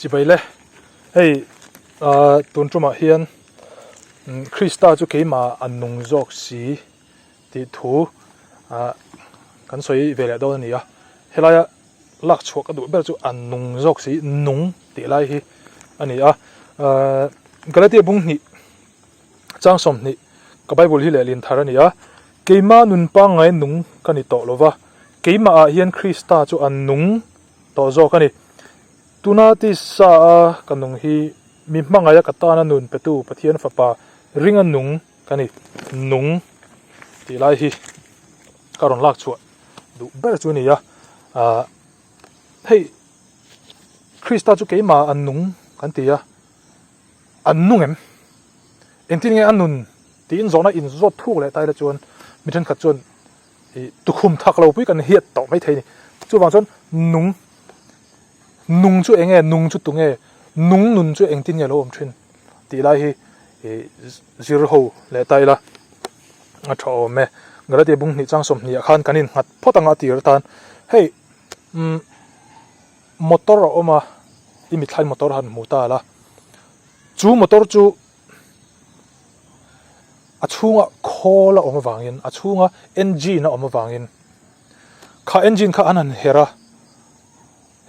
Chibai le, hei tun tumah hian Krista chu keimah a nung zawk si tih thu kan sawi ve leh dawn a ni a. Helaia lak chhuah ka duh ber chu a nung zawk si, nung tih lai hi a ni a. Galatia bung hnih chang 20 ka Bible hi lehlin thar a ni a. Keimah nun pangngai nung ka ni tawh lo va, keimahah hian Krista chu a nung tawh zawk a ni. Tuna tisa a ka nung hi mi hmangaih a ka tana nun petu Pathian Fapa ringa nung ka ni. Nung tih lai hi ka rawn lak chhuah duh ber chu a ni a. Ahh hei Krista chu keimah a nung kan ti a, an nung em? Engtin nge a nun tiin zawhna inzawt thuk leh ta ila chuan mi thenkhat chuan ih tukhum thak lo pui kan hiat tawh maithei a ni. Chuvang chuan nung nung chu eng nge nung chu tunge nung nun chu engtin nge a lo awm thin tih lai hi ih zir ho leh ta ila a tha awm e. Galatia bung hnih chang 20 ah khan kan innghat phawt anga a tir atan hei umm motor a awm a i mithlai motor han hmu ta la chu motor chu a chhunga khawl a awm avangin a chhunga engine a awm avangin kha engine kha an han her a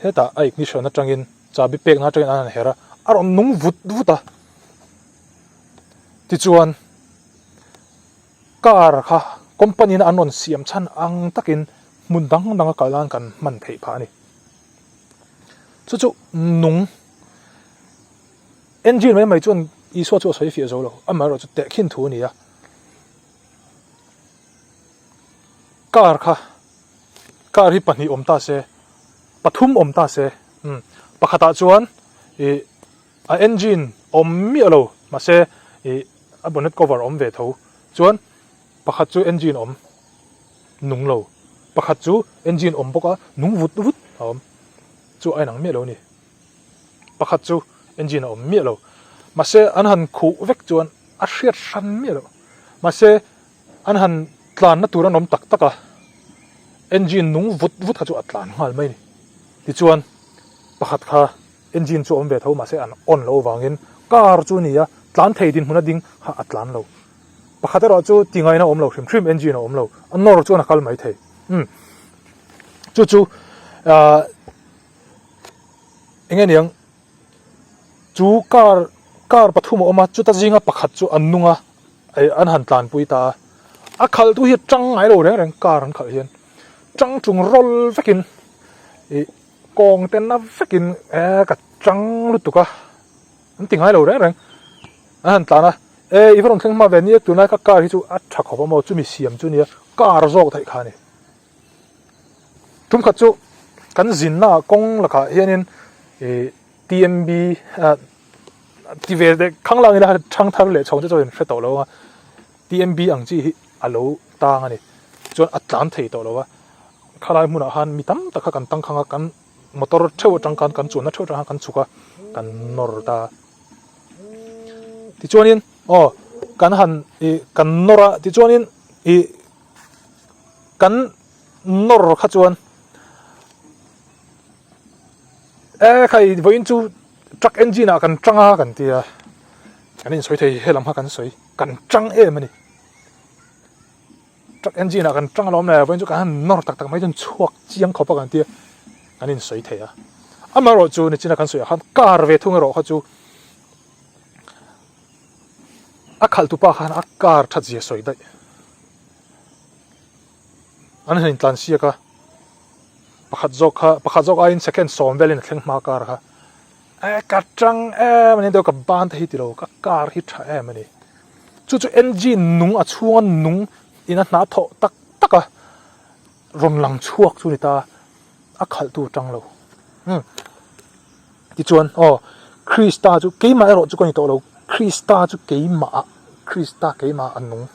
hetah a ignition atangin chabi pekna atangin an han her a a rawn nung vut vut a tichuan car kha company in an rawn siam chhan ang takin hmun dang dang a kal nan kan hman theih phah a ni chu chu nung. Engine mai mai chuan Isua chu a sawi fiah zo lo, amaherawh chu tehkhin thu a ni a. Car kha, car hi pahnih awm ta se, pathum awm ta se, umm pakhatah chuan ih a engine awm miah lo mahse ih a bonnet cover awm ve tho chuan pakhat chu engine awm nung lo, pakhat chu engine awm bawk a nung vut vut a awm chu a inang miah lo a ni. Pakhat chu engine a awm miah lo. Mahse an han khuh vek chuan a hriat hran miah lo. Mahse an han tlanna tur an awm tak tak a, engine nung vut vut kha chu a tlan nghal mai a ni. Tichuan pakhat kha engine chu a awm ve tho mahse an on loh avangin car chu a ni a, tlan thei dinhmun a ding kha a tlan lo. Pakhat erawh chu ti ngaina a awm lo hrim hrim, engine a awm lo, a nawr chuan a kal mai thei. Umm chu chu ahh. Eng nge niang chu car car pathum a awm a chuta zinga pakhat chu an nung a eh an han tlanpui ta a a khalh tu hi a tang ngai lo reng reng car an khalh hian tang chung rawl vekin ih kawng te na vekin eh ka tang lutuk a an ti ngai lo reng reng an han tlan a eh i va rawn thleng hma ve nia tunlai ka car hi chu a tha khawp a maw chumi siam chu nia car zawk theih kha a ni. Tumkhat chu kan zinna kawng lakah hianin ih TMB ah ti ve leh khang lang ila thang thar leh chhawng te chuan hre tawh lo a TMB ang chi hi a lo tang a ni chuan a tlan thei tawh lo a khalai hmunah khan mi tam tak kha kan tang khang a kan motor theuh atang khan kan chuanna theuh atang khan kan chhuk a kan nawr ta tichuanin aw kan han ih kan nawr a tichuanin ih. Kan nawr kha chuan e khai vawiin chu truck engine ah kan tang a kan ti a kan insawi thei helam kha kan sawi kan tang em a ni truck engine ah kan tang alawm le vawiin chu kan han nawr tak tak mai chuan chhuak chiang khawp a kan ti a kan insawi thei a amaherawh chu nichina kan sawi ah khan car ve thung erawh kha chu a khalh tupa khan a car that zia sawi daih. An han intlan siak a, pakhat zawk kha pakhat zawk aiin second sawm velin a thleng hma car kha e ka tang em a ni deuh ka ban te hi tilo ka car hi tha em a ni chu chu engine nung a chhunga nung in a hna thawh tak tak a rawn lang chhuak chu ni ta a khalh tu tang lo umm tichuan aw Krista chu keimah erawh chu ka ni tawh lo Krista chu keimah ah Krista keimah a nung.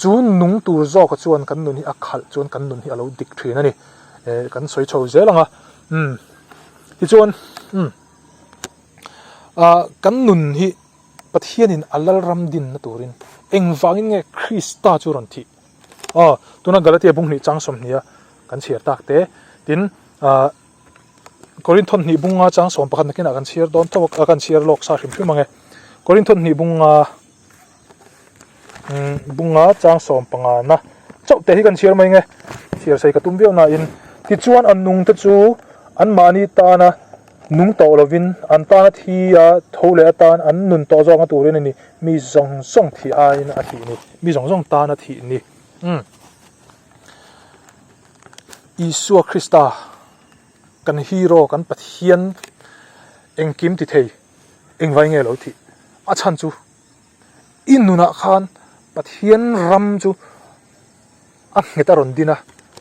Chu nung tur zawka chuan kan nun hi a khalh chuan kan nun hi a lo dik thin a ni. Eh, kan sawi chho zel ang a. Umm, tichuan, umm, ah, kan nun hi Pathianin a Lalram dinna turin engvangin nge Krista chu rawn thih? Aw, tuna Galatia bunghnih chang 20 a kan chhiar tak te, tin, ah, Korinthon hnih bunga chang 11 nakinah kan chhiar dawn tho a kan chhiar lawk sa hrim hrim ang e. Korinthon hnih bunga bunga chang 15 na chauh te hi kan chhiar mai nge chhiar sei ka tum viau nain tichuan an nung te chu an mahni tana nung tawh lovin an tana thi a tho leh atan an nun tawh zawk na turin a ni mi zawng zawng thih aiin a thih ni mi zawng zawng tana thih ni umm Isua Krista kan hero kan Pathian engkim ti thei engvai nge lo thih a chhan chu i nunah khan Pathian ram chu a nghet a rawn din a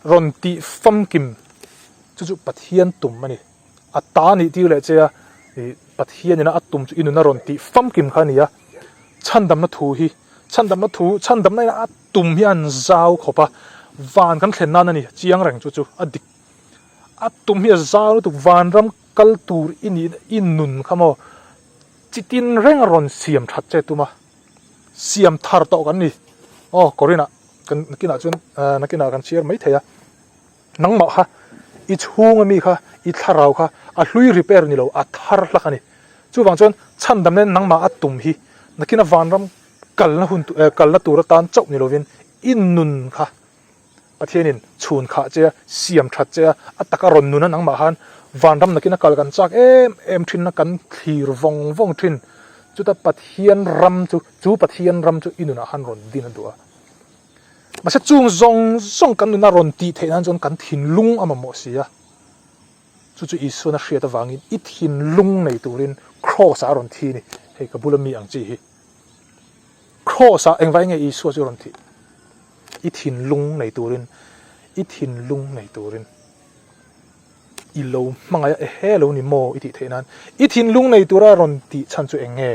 rawn tih famkim chu chu Pathian tum a ni a ta nih tir leh che a ih Pathian ina a tum chu i nuna rawn tih famkim kha a ni a chhandamna thu hi chhandamna thu chhandamna ina a tum hi an zau khawp a van kan thlen nan a ni chiang reng chu chu a dik a tum hi a zau lutuk vanram kal tur i nih i nun kha maw chi tin reng a rawn siam that che tum a siam thar tawh kan ni aw Korinah kan nakinah chuan ah nakinah kan chhiar mai thei a nangmah kha i chhung ami kha i thlarau kha a hlui repair ni lo a thar hlak a ni chuvang chuan chhandam nen nangmah a tum hi nakina vanram kalna hun eh kalna tur atan chauh ni lovin i nun kha Pathianin chhun khah che a, siam that che a, a taka rawn nun a nangmah khan vanram nakin a kal kan chak em em thin a, kan thlir vawng vawng thin. Chuta Pathian ram chu, chu Pathian ram chu i nunah khan rawn din a duh a. Mahse chung zawng zawng kan nuna rawn tih theih nan chuan kan thinlung a mamawh si a. Chu chu Isuan a hriat avangin i thinlung nei turin Kraws ah a rawn thi a ni. Hei ka bula mi ang chi hi. Kraws ah engvai nge Isua chu rawn thih? I thinlung nei turin, i thinlung nei turin i lo hmangaih a, ehe lo ni maw i tih theih nan i thinlung nei tura rawn tih chhan chu eng nge?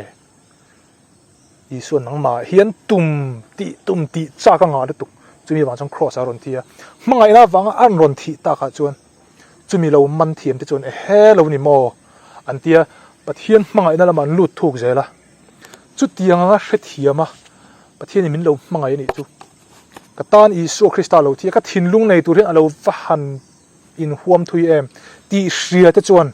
Isua nangmah hian tum tih tum tih chak a ngah lutuk chumi vang chuan Kraws ah a rawn thi a, hmangaihna avanga an rawn thih takah chuan chumi lo man thiam te chuan ehe lo ni maw an tia Pathian hmangaihna lamah an lut thuk zel a. Chutiang anga hrethiam a, Pathianin min lo hmangaih a nih chu. Ka tan Isua Krista lo thi a, ka thinlung nei tur hian a lo va han inhuam thui em tih hria te chuan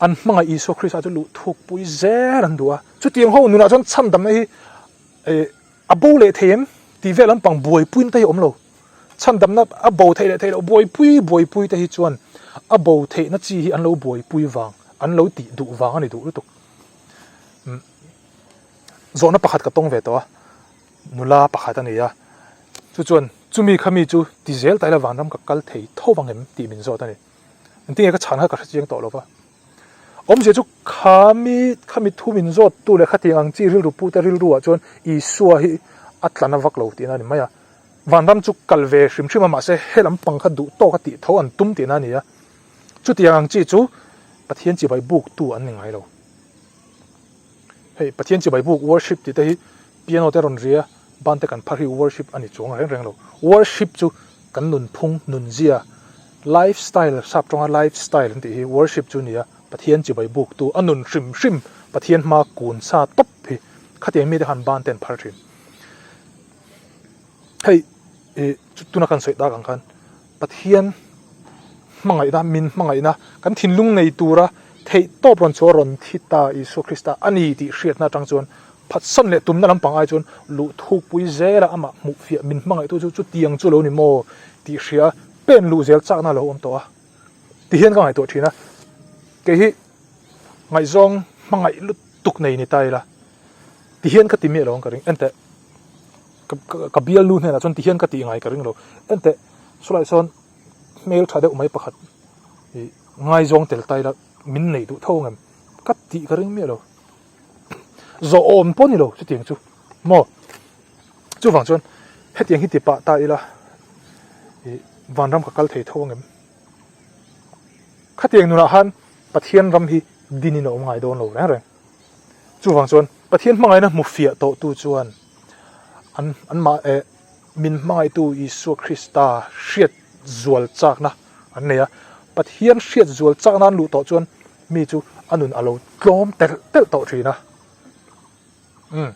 an hmangaih Isua Krista chu luh thuk pui zel an duh a. Chutiang ho nunah chuan chhandamna hi a bo leh thei em tih vel lampang buaipuina te hi a awm lo. Chhandamna a bo theih leh theih loh buaipui buaipui te hi chuan a bo theihna chi hi an lo buaipui vang, an lo tih duh vang a ni duh lutuk. Zawhna pakhat ka tawng ve tawh a, nula pakhat a ni a, chu chuan chumi kha mi chu ti zel ta ila vanram ka kal thei tho vang em tih min zawt a ni. Engtin nge ka chhan kha ka hre chiang tawh lo va. Awmzia chu kha mi kha mi thu min zawt tu leh khatiang ang chi rilru pu te rilru ah chuan Isua hi a tlan a vak lo tihna a ni mai a. Vanram chu kal ve hrim hrim a mahse he lampang kha duh tawk a tih tho an tum tihna a ni a. Chutiang ang chi chu Pathian chibai buk tu an ni ngai lo. Hei Pathian chibai buk worship tih te hi piano te rawn ri a, ban te kan phar hi worship a ni chuang reng reng lo. Worship chu kan nunphung, nunzia, life style, sap tawnga life style an tih hi worship chu a ni a, Pathian chibai buk tu a nun hrim hrim Pathian hma kun sa tawp hi khatiang mite khan ban te an phar thin. Hei ih tuna kan sawi tak ang khan Pathian hmangaihna, min hmangaihna, kan thinlung nei tura theih tawp rawn chu a rawn thi ta Isua Krista a ni tih hriatna atang chuan phatsan leh tumna lampang ai chuan luh thukpui zela amah hmuh fiah min hmangaihtu chu chutiang chu lo ni maw tih hria pen luh zel chakna a lo awm tawh a ti hian ka ngaihtuah thin a. Kei hi ngaihzawng hmangaih lutuk nei ni ta ila ti hian ka ti miah lo ang ka ring enteh ka bialnu hnenah chuan ti hian ka tih ngai ka ring lo enteh sawlai sawn hmel tha deuh mai pakhat ih ngaizawng tel ta ila min nei duh tho ang em ka tih ka ring miah lo zawh awm pawh ni lo chutiang chu maw chuvang chuan hetiang hi ti pah ta ila ih vanram ka kal thei tho ang em khatiang nunah khan Pathian ram hi dinin a awm ngai dawn lo reng reng chuvang chuan Pathian hmangaihna hmu fiah tawh tu chuan an an mah eh min hmangaihtu Isua Krista hriat zual chakna an nei a, Pathian hriat zual chakna an luh tawh chuan mi chu a nun a lo tlawm telh telh tawh thin a. Umm.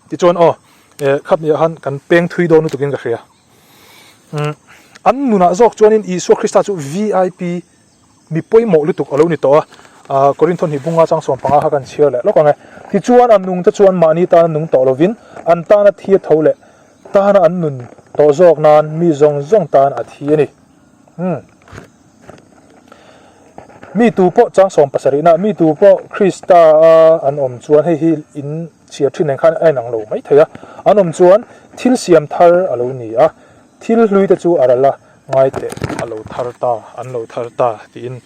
Tichuan aw, eh khat niah khan kan peng thui dawn lutukin ka hria. Umm. An nunah zawk chuanin Isua Krista chu VIP mi pawimawh lutuk a lo ni tawh a. Korintho hnih bunga chang 15 kha kan chhiar leh lawk ang e. Tichuan a nungte chuan mahni tana nung tawh lovin an tana thi a tho leh tana an nun tawh zawk nan mi zawng zawng tan a thi a ni. Umm. Mi tu pawh chang 70 na mi tu pawh Krista a an awm chuan hei hi in chhiar thin nen khan a inang lo mai thei a. An awm chuan thil siam thar a lo ni a. Thil hlui te chu a ral a, ngai teh a lo thar ta, an lo thar ta tiin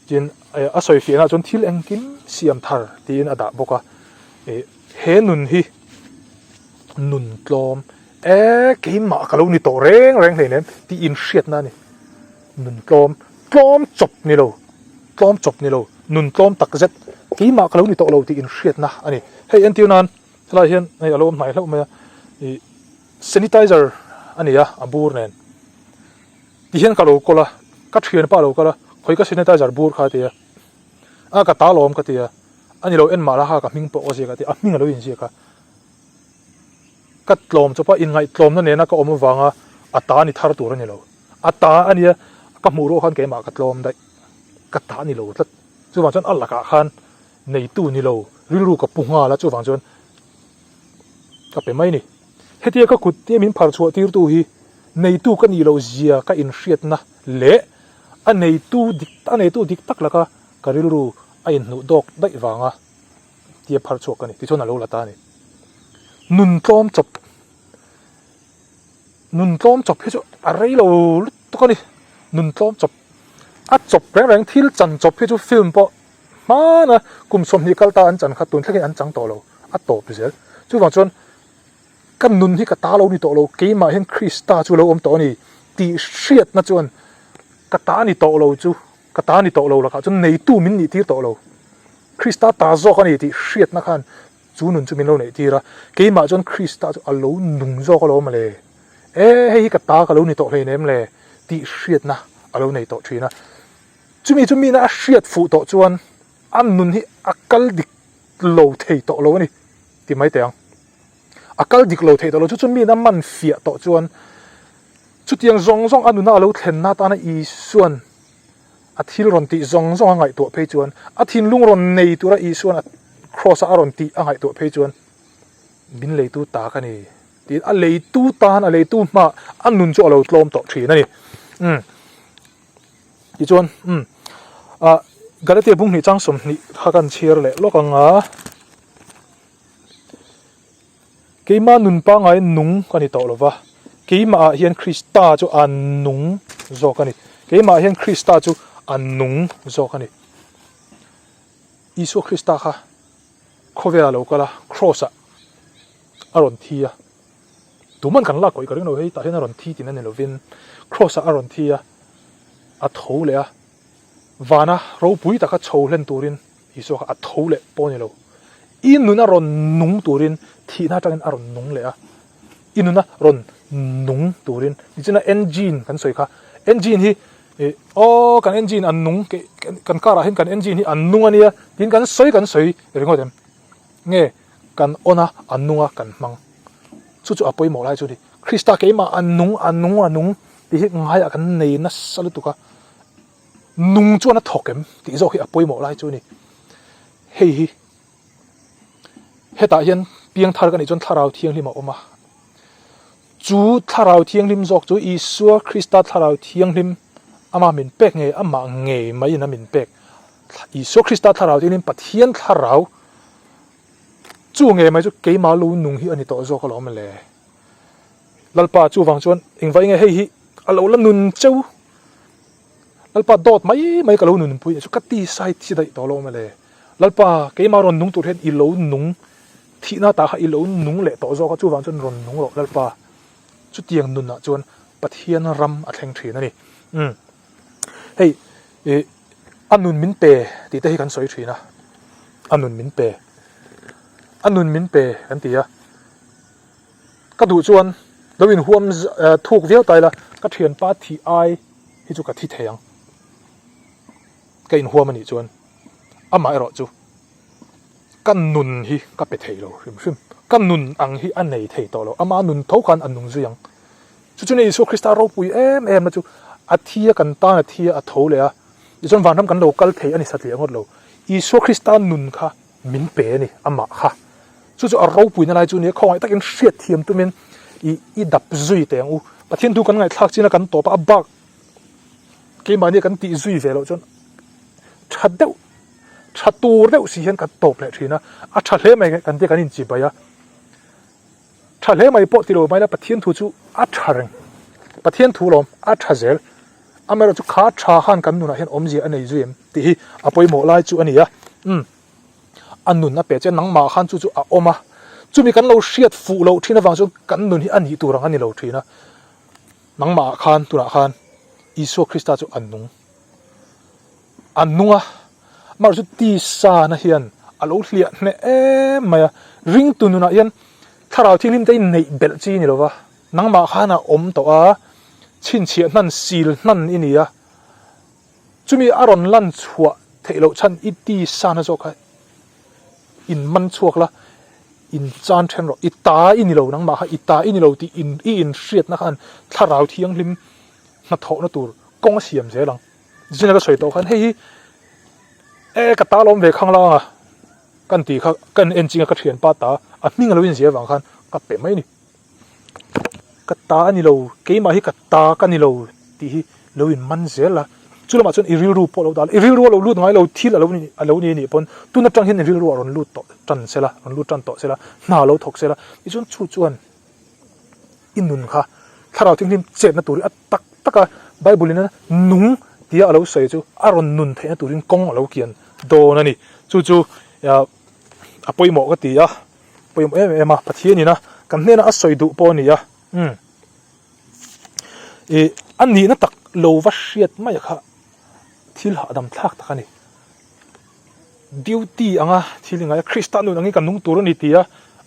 tin a sawi fiahna chuan thil engkim siam thar tiin a dah bawk a. Ih he nun hi nun tlawm e keimah ka lo ni tawh reng reng hleinem tih inhriatna a ni. Nun tlawm, tlawm chawp ni lo, tlawm chawp ni lo, nun tlawm tak zet keimah ka lo ni tawh lo tih inhriatna a ni. Hei entir nan helai hian hei a lo awm hnai hlauh mai a ih. Sanitizer a ni a, a bur nen. Tihian ka lo kawl a, ka thianpa a lo kal a, khawi ka sanitizer bur kha a ti a, a ka ta lawm ka ti a, a ni lo en mah la kha ka hming pawh ka ziak a ti a, a hming a lo inziak a. Ka tlawm chawp a, inngaihtlawmna nena ka awm avanga a ta ni thar tur a ni lo. A ta a nia, ka hmuh ruah khan keimah ka tlawm daih, ka ta ni lo tlat. Chuvang chuan a lakah khan neitu ni lo, rilru ka pu nghal a, chuvang chuan ka pe mai a ni. Hetia ka kut te min phar chhuah tirtu hi neitu ka nih loh zia ka inhriatna leh a neitu dik a neitu dik tak laka ka rilru a inhnuh dawk daih vanga tia phar chhuak ka ni tichuan a lo la ta a ni. Nun tlawm chawp Nun tlawm chawp hi chu a rei lo lutuk a ni. Nun tlawm chawp a chawp reng reng thil chan chawp hi chu film pawh hmana kum 20 kal ta an chan kha tun thlengin an chang tawh lo a tawp zel. Chuvang chuan ka nun hi ka ta lo ni tawh lo keimah hian Krista chu lo awm tawh a ni tih hriatna chuan ka ta ni tawh lo chu ka ta ni tawh lo lakah chuan neitu min nih tir tawh lo. Krista ta zawk a ni tih hriatna khan Chu nun chu min lo neih tir a, keimah chuan Krista chu a lo nung zawk alawm le, e hei hi ka ta ka lo ni tawh hleinem le tih hriatna a lo nei tawh thin a. Chumi chu mina a hriat fuh tawh chuan a nun hi a kal dik lo thei tawh lo a ni ti mai teh ang. A kal dik lo thei tawh lo chu chu mina man fiah tawh chuan chutiang zawng zawng a nuna a lo thlenna atana Isuan A thil rawn tih zawng zawng a ngaihtuah phei chuan, a thinlung rawn nei tura Isua'n a Kraws-a a rawn tih a ngaihtuah phei chuan, Min leitu ta ka ni, tiin a leitu tan, a leitu hmaah a nun chu a lo tlawm tawh thin a ni. Umm. Tichuan, umm, ah, Galatia bung hnih chang 20 kha kan chhiar leh lawk ang a. Keimah nun pangngai nung ka ni tawh lo va, keimahah hian Krista chu a nung zawk a ni. Keimahah hian Krista chu a nung zawk a ni. Isua Krista kha khawvelah lo kal a, Kraws-ah a rawn thi a. Tuman kan lak kawih ka ring lo hei, tah hian a rawn thi tihna ni lovin Kraws-ah a rawn thi a, a tho leh a. Vana ropui taka chho hlen turin Isua kha a tho leh pawh a ni lo. I nuna rawn nung turin thihna atangin a rawn nung leh a. I nuna rawn nung turin nichina engine kan sawi kha engine hi ih aw kan engine an nung kan car ah hian kan engine hi an nung a nia tiin kan sawi kan sawi ringawt em? Nge kan on a a nung a kan hmang. Chu chu a pawimawh lai chu a ni. Krista keimah a nung a nung a nung tih hi ngaiah kan nei nasa lutuk a. Nung chuan a thawk em tih zawk hi a pawimawh lai chu a ni. Hei hi hetah hian piangthar ka nih chuan thlarau thianghlim a awm a. Chu thlarau thianghlim zawk chu Isua Krista thlarau thianghlim ama min pek nge amah ngei maiin a min pek. Isua Krista thlarau thianghlim Pathian thlarau chu ngei mai chu keimah lo nung hi a ni tawh zawk alawm le. Lalpa chuvang chuan engvai nge hei hi a lo la nun cheu. Lalpa dawt mai mai ka lo nunpui chu ka ti sai thi daih tawh lo mawle. Lalpa keimah rawn nung tur hian i lo nung thihna tah kha i lo nung leh tawh zawk a chuvang chuan rawn nung rawh Lalpa. Chutiang nunah chuan Pathian ram a thleng thin a ni. Umm hei ih a nun min pe tih te hi kan sawi thin a, a nun min pe a nun min pe kan ti a. Ka duh chuan lo inhuam thuk viau ta ila ka thianpa thih ai hi chu ka thi thei ang. Ka inhuam a nih chuan amah erawh chu ka nun hi ka pe thei lo hrim hrim. Ka nun ang hi a nei thei tawh lo. Ama nun tho khan a nung zui ang. Chu chu ni Isua Krista ropui em em na chu a thi a kan tan a thi a a tho leh a, tichuan vanram kan lo kal thei a ni satliah ngawt lo. Isua Krista nun kha min pe a ni, amah kha. Chu chu a ropuina lai chu ni a, khawngaih takin hriat thiam tumin i i dap zui teh ang u. Pathian thu kan ngaihthlak chin a kan tawp a, a bak keimahni kan tih zui ve loh chuan tha deuh, tha tur deuh si hian kan tawp leh thin a, a tha hle mai kan tia kan inchibai a. Tha hle mai pawh ti lo mai la Pathian thu chu a tha reng. Pathian thu lawm a tha zel. Amaherawh chu kha tha khan kan nunah hian awmzia a nei zui em tih hi a pawimawh lai chu a ni a. Umm a nun a pe che nangmah khan chu chu a awm a. Chumi kan lo hriat fuh loh thin avang chuan kan nun hi a nih tur ang a ni lo thin a. Nangmah ah khan tunah khan Isua Krista chu a nung. A nung a, amaherawh chu tisa na hian a lo hliah hneh em mai a, ringtu nunah hian thlarau thianghlim te in neih belh chi ni lova, nangmah khan a awm tawh a, chhinchhiah hnan sil hnan i ni a, chumi a rawn lan chhuah theih loh chhan i tisa na zawk kha in man chhuak la, in chan then rawh, i ta i ni lo nangmah kha i ta i ni lo tih in i inhriatna khan thlarau thianghlim hnathawhna tur kawng a siam zel ang. Zina ka sawi tawh khan hei hi e ka ta lawm ve khang lang a kan tih kha kan en chinga ka thianpa ta a hming a lo inzia avang khan ka pe mai a ni. Ka ta a ni lo keimah hi ka ta ka ni lo tih hi lo in man zel a chu lamah chuan i rilru pawh a lo dah i rilru a lo lut ngai lo thil a lo ni a lo ni anih pawn tun atang hian i rilru a rawn lut tawh tan sela rawn lut tan tawh sela hna a lo thawk sela tichuan chu chuan i nun kha thlarau thianghlim chetna turin a tak taka Bible in a nung tia a lo sawi chu a rawn nun theihna turin kawng a lo kian dawn a ni. Chu chu a pawimawh ka ti a, pawimawh em em a, Pathian ina kan hnena a sawi duh pawh a ni a, umm ih a nihna tak lo va hriat mai kha thil hahdam thlak tak a ni. Duty anga thil i ngai a, Krista nun angin kan nung tur a ni tia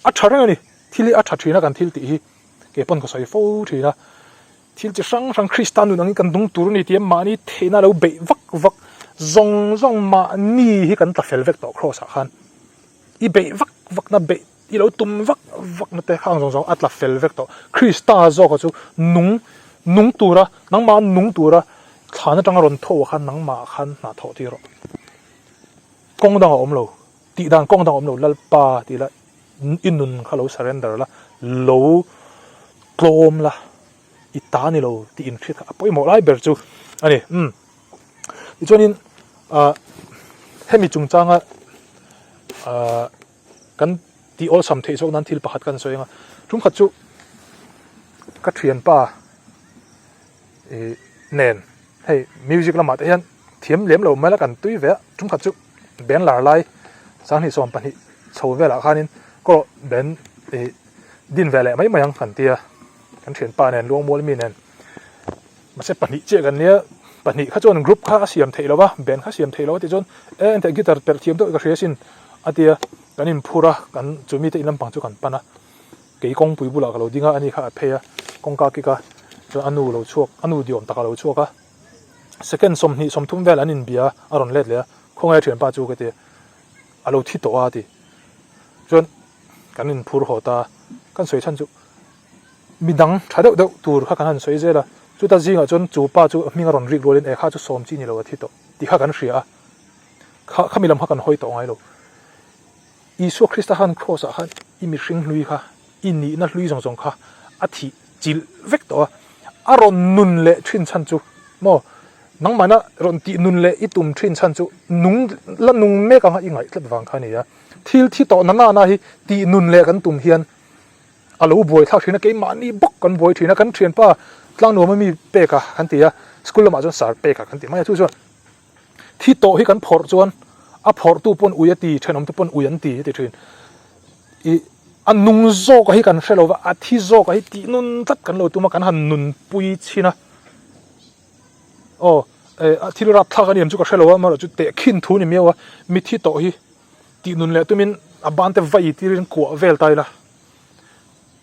a tha reng a ni. Thil hi a tha thin a kan thil tih hi kei pawn ka sawi fo thin a, thil chi hrang hrang Krista nun angin kan nung tur a ni tih a mahni theihna lo beih vak vak zawng zawng mahni hi kan tla fel vek tawh cross ah khan i beih vak vak na beih i lo tum vak vak na te khang zawng zawng a tla fel vek tawh Krista zawk a chu nung nung tura nangmah nung tura thlan atanga rawn tho ah khan nangmah khan hna thawh tir rawh kawng dang a awm lo tih dan kawng dang a awm lo Lalpa tih la I nun kha lo surrender la, lo tlawm la, i ta ni lo tih inhriat kha a pawimawh lai ber chu a ni. Umm. Tichuanin ah hemi chungchanga ah kan tih awlsam theih zawk nan thil pakhat kan sawi ang a, tumkhat chu ka thianpa ih nen hei music lamah te hian thiam lem lo mai la kan tui ve a tumkhat chu band lar lai sanghnih 12 chho velah khanin kawrawh band ih din ve leh mai mai ang kan tia kan thianpa nen luangmual mi nen mahse pahnih chiah kan nia pahnih kha chuan group kha a siam theih lo va band kha siam theih lo a tih chuan e engteh guitar perh thiam deuh ka hria sin a tia kan inphur a kan chu mite in lampang chu kan pan a. Kei kawngpui bulah ka lo ding a, ani kha a phei a, kawngka kik a, chuan a nu lo chhuak, a nu diawm tak a lo chhuak a, second 20 30 vel an inbia a, a rawn let leh a, khawngaih a thianpa chu ka ti a, a lo thi tawh a a ti. Chuan kan inphur haw ta a, kan sawi chhan chu midang tha deuh deuh tur kha kan han sawi zel a, chuta zingah chuan chu pa chu a hming a rawn rik rualin e kha chu sawm chi ni lo a thi tawh tih kha kan hria a, kha khami lam kha kan hawi tawh ngai lo. Isua Krista khan Kraws ah khan i mihring hlui kha, i nihna hlui zawng zawng kha a thih chilh vek tawh a, a rawn nun leh thin chhan chu maw nangmahna rawn tih nun leh i tum thin chhan chu nung la nung mek anga i ngaih tlat vang kha a ni a. Thil thi tawh na nana hi tih nun leh kan tum hian a lo buai thlak thin a, keimahni bawk kan buai thin a, kan thianpa tlangnuam a mi pek a kan ti a, school lamah chuan sar pek a kan ti mai a, chu chuan Thi tawh hi kan phawrh chuan a phawrhtu pawn ui a ti, thenawmte pawn ui an ti a ti thin. I a nung zawk hi kan hre lo va, a thi zawk hi tih nun tlat kan lo tum a, kan han nunpui chhin a. Aw, e a thil rapthlak a ni em chu ka hre lo a, amaherawhchu tehkhin thu ni miau a, mi thi tawh hi tih nun leh tumin a bante vai tirin kuah vel ta ila.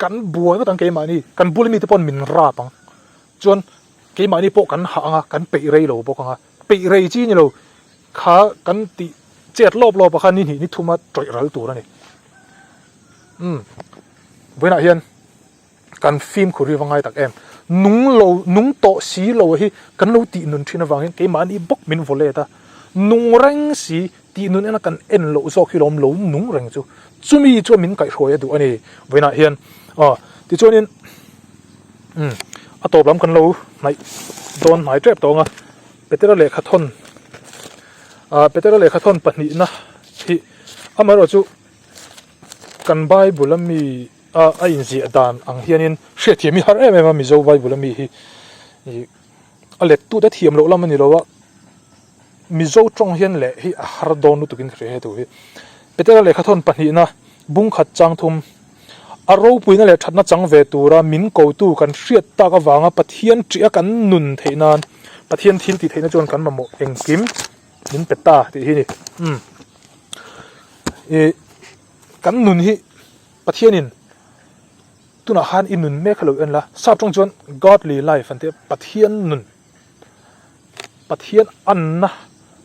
Kan buai ngawt ang keimahni, kan bula mite pawn min rap ang. Chuan keimahni pawh kan hah ang a, kan peih rei lo bawk ang a, peih rei chi ni lo kha kan tih chet lawp lawp a kha ni hnih ni thuma tawih ral tur a ni. Umm, vawiinah hian kan fimkhur hi va ngai tak em. Nung lo, nung tawh si lo hi kan lo tih nun thin avangin keimahni bawk min vaw let a. Nung reng si tih nun ena kan en loh zawk hi lawm lo nung reng chu. Chumi chuan min kaihhruai a duh a ni. Vawiinah hian aw tichuanin umm a tawp lam kan lo hnaih dawn hnai tep tawng a. Petera lehkha thawn ah Petera lehkha thawn pahnihna hi amaherawh chu kan Bible a mi a a inziah dan ang hianin hriatthiam hi har em em a Mizo Bible a mi hi ih a let tute thiam loh lam a ni lo a Mizo tawng hian leh hi a har dawn lutuk in ka hria hetu hi Petera lehkha thawn pahnihna bungkhat chang thum a ropuina leh thatna chang ve tura min kotu kan hriat tak avanga Pathian ṭih a kan nun theih nan Pathian thil tih theihna chuan kan mamawh engkim min pe ta tih hi a ni umm ih kan nun hi Pathianin tunah khan i nun mek a lo en la sap tawng chuan godly life an tih a Pathian nun Pathian anna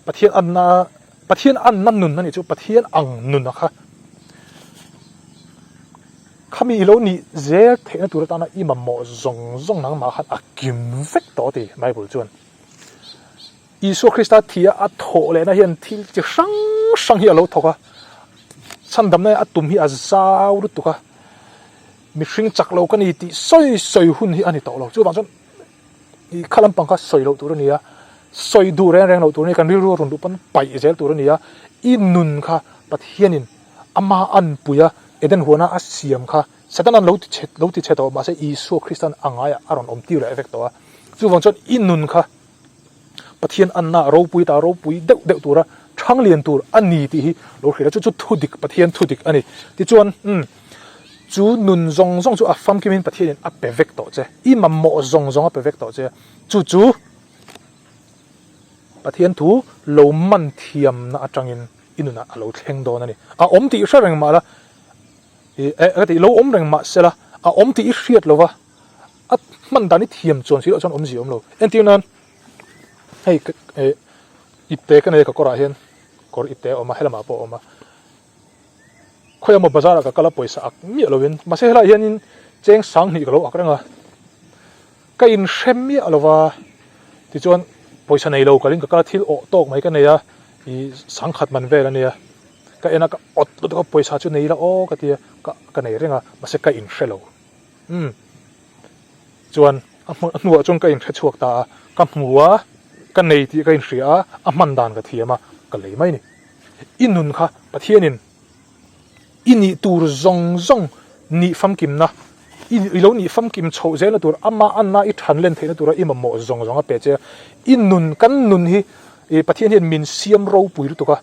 Pathian anna Pathian anna nun a nih chu Pathian ang nun a kha khami i lo nih zel theihna tur atana i mamawh zawng zawng nangmah khan a kim vek tawh a ti Bible chuan. Isua Krista thih a a thawh lehna hian thil chi hrang hrang hi a lo thawk a, chhandamna a tum hi a zau lutuk a, mihring chak lo ka ni tih sawi sawi hun hi a ni tawh lo. Chuvang chuan ih kha lampang kha sawi loh tur a ni a, sawi duh reng reng loh tur a ni, kan rilru a rawn luh pawn paih zel tur a ni a, i nun kha Pathianin ama anpui a, Eden huana a siam kha Satan-a'n lo ti chhe lo ti chhe tawh mahse Isua Krista'n a ngaiah a rawn awm tir leh vek tawh a, chuvang chuan i nun kha Pathian anna ropui ta ropui deuh deuh tura thang lian tur a ni tih hi lo hrilh a, chu chu thu dik Pathian thu dik a ni. Tichuan, umm, chu nun zawng zawng chu a famkimin Pathianin a pe vek tawh che, i mamawh zawng zawng a pe vek tawh che, chu chu Pathian thu lo man thiamna atangin i nunah a lo thleng dawn a ni. A awm tih hre reng mah la, ih, eh, ka tih lo awm reng mah se la, a awm tih i hriat lo va, a hman dan i thiam chuan si loh chuan awmzia awm lo. Entir nan hei eh ipte ka nei a ka kawrah hian kawr ipte a awm a helamah pawh a awm a khawi emaw bazar ah ka kal a pawisa ak miah lovin mahse helaiah hianin cheng sanghnih ka lo ak reng a ka inhre miah lo va tichuan pawisa nei lo kalin ka kal a thil awh tawk mai ka nei a ih sangkhat man vel a nia ka en a ka awt lutuk a pawisa chu nei ila aw ka ti a ka ka nei reng a mahse ka inhre lo. Umm. Chuan a hmun a hnuah chuan ka inhre chhuak ta a, ka hmu a, ka nei tih ka inhria a, a hman dan ka thiam a, ka lei mai a ni. I nun kha Pathianin i nih tur zawng zawng nih famkimna, i i lo nih famkim chhoh zelna tur, amah anna i than len theihna tura i mamawh zawng zawng a pe che a. I nun, kan nun hi ih Pathian hian min siam ropui lutuk a,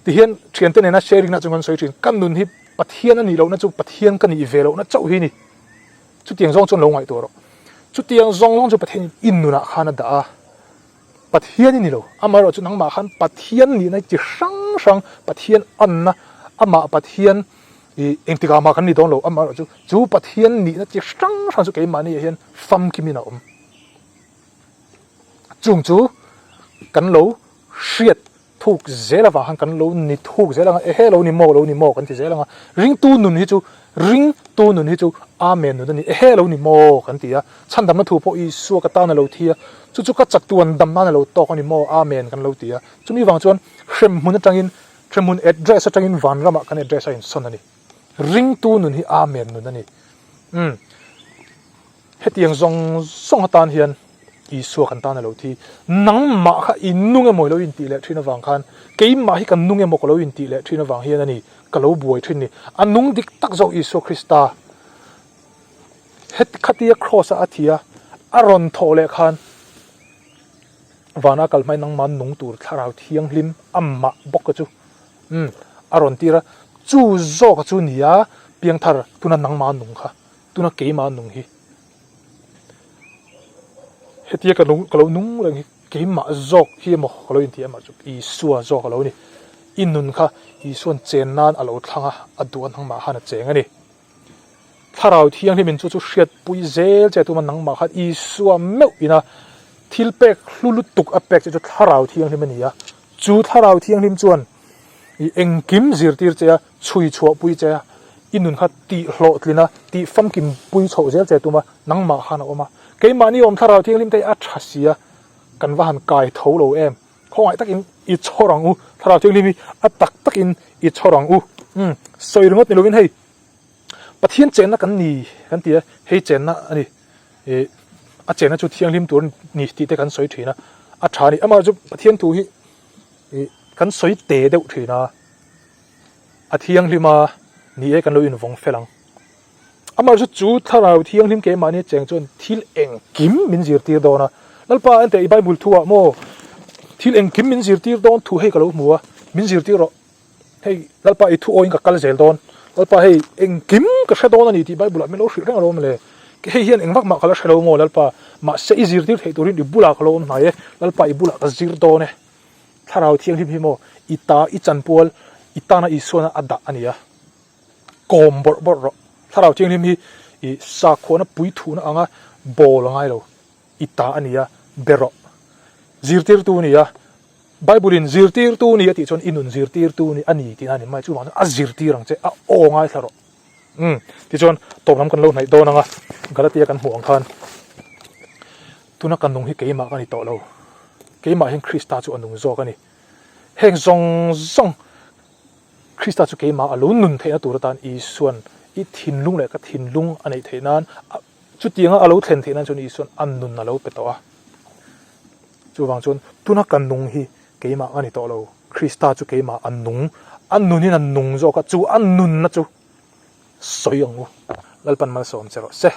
Tihian thiante nena sharing na chu kan sawi thin, ka nun hi Pathian a nih lohna chu Pathian ka nih ve lohna chauh hi a ni. Chutiang zawng chuan lo ngaihtuah rawh. Chutiang zawng zawng chu Pathian in nunah khan a dah a, Pathian i ni lo. Amaherawh chu nangmah khan Pathian nihna chi hrang hrang, Pathian anna, amah Pathian ih engtikah mah kan ni dawn lo, amaherawh chu chu Pathian nihna chi hrang hrang chu keimahni ah hian famkimin a awm. Chung chu kan lo hriat thuk zel avang khan kan lo ni thuk zel anga ehe lo ni maw lo ni maw kan ti zel anga ringtu nun hi chu ringtu nun hi chu amen nun a ni ehe lo ni maw kan ti a chhandamna thu pawh Isua ka tan a lo thi a chu chu ka chatuan dam nan a lo tawk a ni maw amen kan lo ti a chumi vang chuan hremhmun atangin hremhmun address atangin vanramah kan address a insawn a ni ringtu nun hi amen nun a ni umm. Hetiang zawng zawng atan hian Isua kan tan a lo thi. Nangmah kha i nung emaw i lo intih leh thin avang khan, keimah hi ka nung emaw ka lo intih leh thin avang hian a ni, ka lo buai thin ni. A nung dik tak zawk Isua Krista heti khatia kraws a a thi a, a rawn thawh leh khan vana kal hmain nangmah nung tur thlarau thianghlim amah bawk ka chu umm a rawn tir a, chu zawka chu nia piangthar tuna nangmah nung kha. Tuna keimah nung hi hetia ka nung ka lo nung reng hi keimah zawk hi emaw ka lo inti amah chu Isua zawk a lo ni. I nun kha Isua'n chen nan a lo thlang a, a duh a nangmah khan a cheng a ni. Thlarau Thianghlimin chu chu hriatpui zel che tuma nangmah khan Isua meuh ina thil pek hlu lutuk a pek che chu Thlarau Thianghlim a ni a. Chu Thlarau Thianghlim chuan i engkim zirtir che a, chhui chhuahpui che a. I nun kha tih hlawhtlin a, tih famkim pui chhoh zel che tum a, nangmah khan a awm a. Keimahni awm Thlarau Thianghlim te hi a tha si a, kan va han kai tho lo em. Khawngaih takin i chhawr ang u, Thlarau Thianghlim hi a tak takin i chhawr ang u. Umm, sawi ringawt ni lovin hei Pathian chenna kan ni kan ti a, hei chenna a ni. Ih, a chenna chu thianghlim tur a ni tih te kan sawi thin a, a tha a ni. Amaherawhchu Pathian thu hi ih kan sawi te deuh thin a. A thianghlim a, ni e kan lo invawng fel ang. Amaherawhchu chu Thlarau Thianghlim keimahni cheng chuan thil engkim min zirtir dawn a. Lalpa enteh i Bible thu ah maw thil engkim min zirtir dawn thu hei ka lo hmu a, min zirtir rawh. Hei Lalpa i thu awiin ka kal zel dawn. Lalpa hei engkim ka hre dawn a ni tih Bible ah min lo hrilh reng alawm le. Hei hian engvak mah ka la hre lo maw Lalpa, mahse i zirtir theih turin i bulah ka lo awm hnai e, Lalpa i bulah ka zir dawn e. Thlarau Thianghlim hi maw i ta i chanpual i tana Isuana a dah a ni a, kawm bawrh bawrh rawh. Thlarau Thianghlim hi i sakhuana puithuna anga bawl a ngai lo, i ta a ni a, be rawh. Zirtirtu a ni a, Bible-in zirtirtu ni a tih chuan i nun zirtirtu ni a ni tihna a ni mai, chuvang chuan a zirtir ang che, a aw ngaithla rawh. Umm, tichuan tawp lam kan lo hnaih dawn ang a, Galatia kan hmuh ang khan tuna ka nung hi keimah ka ni tawh lo, keimah hian Krista chu a nung zawk a ni. Heng zawng zawng Krista chu keimah a lo nun theihna tur atan Isuan i thinlung leh ka thinlung a neih theih nan, chutianga a lo thlen theih nan chuan Isuan a nun a lo pe tawh a. Chuvang chuan tuna ka nung hi keimah ka ni tawh lo, Krista chu keimah a nung, a nunin a nung zawk a, chu a nunna chu sawi ang u. Lalpan malsawm che rawh se.